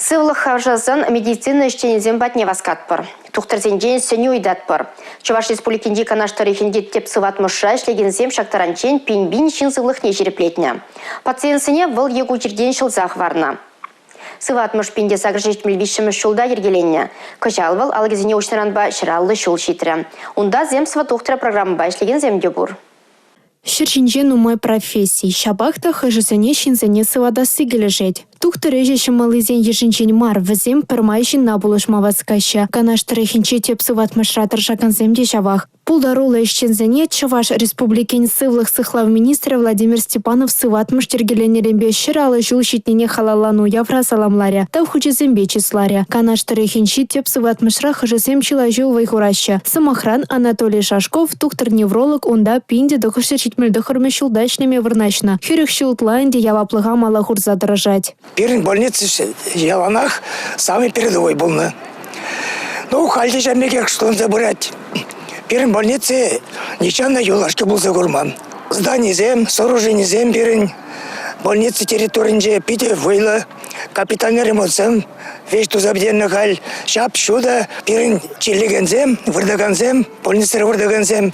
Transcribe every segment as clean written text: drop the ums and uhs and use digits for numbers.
Сывлӑх хавшасан медицина ӗҫченӗсем патне васкатпӑр. Тухтӑрсенчен сӗнӳ ыйтатпӑр. Чӑваш Республикинчи Канаш тӑрӑхӗнчи тӗп сыватмӑшра ӗҫлекенсем ҫак таранччен пин-пин ҫын сывлӑхне ҫирӗплетнӗ. Пациентсене вӑл е ку чиртен ҫӑлса хӑварнӑ. Сыватмӑш 1873 ҫулта йӗркеленнӗ. Кӑҫал вӑл алӑкӗсене уҫнӑранпа 150 ҫул ҫитрӗ. Унта «Земство тухтӑрӗ» программӑпа ӗҫлекенсем те пур. Ҫӗр ҫинче нумай професси, ҫапах та хӑшӗсене ҫынсене сыватасси килӗшет. Тухтӑр ӗҫӗ ҫӑмӑллисен йышӗнчен мар, вӗсем пӗрмай ҫынна пулӑшма васкаҫҫӗ. Канаш тӑрӑхӗнчи тӗп сыватмӑшра тӑрӑшакансем те ҫавах. Пултаруллӑ ӗҫченсене Чӑваш Республикин сывлӑх сыхлав министрӗ Владимир Степанов сыватмӑш йӗркеленӗренпе 150 ҫул ҫитнине халалланӑ уявра саламларӗ, тав хучӗсемпе чысларӗ. Канаш тӑрӑхӗнчи тӗп сыватмӑшра хӑшӗсем чылай ҫул вӑй хураҫҫӗ. Сӑмахран, Анатолий Шашков тухтӑр-невролог унта 1979 ҫулта ӗҫлеме вырнаҫнӑ. 40 ҫул ытла ӗнтӗ яваплӑха мала хурса тӑрӑшать. Пирӗн больница яланах самый передовой пулнӑ. Ну, халь те ҫав пекех шутланса пырать. Пирӗн больница нихҫан та юлашки пулса курман. Зданисем, сооруженисем пирӗн больница территоринче питӗ вӑйлӑ. Капитальный ремонтсем веҫ туса пӗтернӗ халь. Ҫап-ҫутӑ. Пирӗн чирлекенсем, выртакансем, больницӑра выртакансем,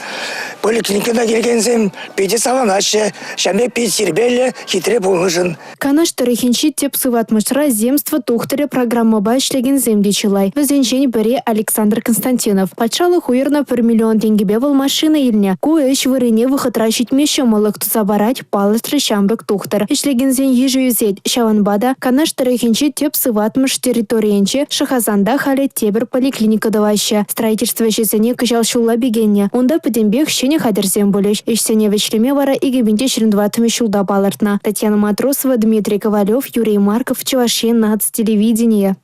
поликлиникӑна килекенсем питӗ савӑнаҫҫӗ. Ҫав пек пит тирпейлӗ, хитре пулнӑшӑн. Канаш тӑрӑхӗнчи тӗп сыватмӑшра «Земство тухтӑрӗ» программӑпа ӗҫлекенсем те чылай. Вӗсенчен пӗри Александр Константинов. Патшалӑх уйӑрнӑ пӗр миллион тенкӗпе вӑл машина илнӗ. Ку ӗҫ вырӑнне вӑхӑтра ҫитме ҫӑмӑллӑх туса парать, палӑртрӗ ҫамрӑк тухтӑр. Ӗҫлекенсен йышӗ ӳсет. Ҫавӑнпа та Канаш тӑрӑхӗнчи тӗп сыватмӑш территорийӗнче Шӑхасанта халӗ тепӗр поликлиника тӑваҫҫӗ. Строительство ӗҫӗсене кӑҫал ҫулла пикеннӗ. Унта пӗтӗмпех ҫӗнӗ хатӗрсем пулӗҫ. Ӗҫсене вӗҫлеме вара 2024 ҫулта палӑртнӑ. Татьяна Матросова, Дмитрий Ковалев, Юрий Марков, Чӑваш Ен наци телевиденийӗ.